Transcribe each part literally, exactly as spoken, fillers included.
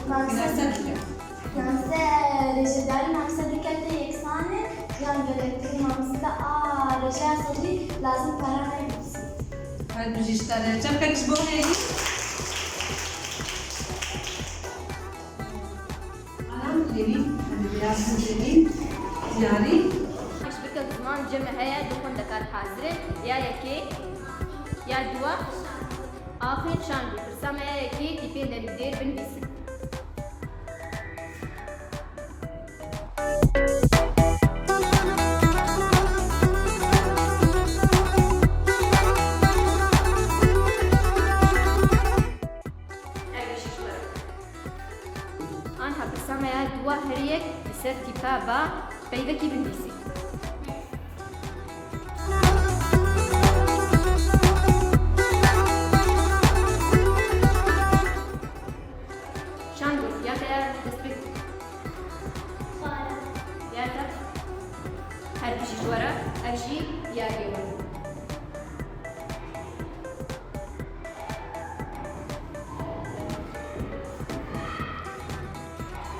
Mamse, mamse, e, rêjedarî mamse dikete yeksan e, yan gelektirî mamse de a rêjeya sedî lazim para me bibîsî. Her bijî ji te re. Çepkek ji bo hêvî. Anam Levî, em ê vêya bikin Levî, diyarî. Ji ber ku ziman cem heye, du xwendekar hazir in. Ya yekê, ya dua. Afên Şangû, pirsa me ya yekê, tîpên demîdêr binivîsin. Anha pirsa me ya dua, her yek li ser tîpa ba peyvekî binivîsî. Şangû, ya te ya destpêk. Ya te. Her bijî ji we re, ev jî diyariyê we.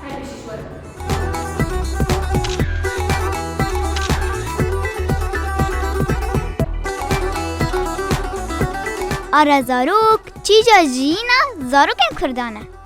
Her bijî ji we re. Ara zarok, çîja jiyîna zarokên Kurdan e.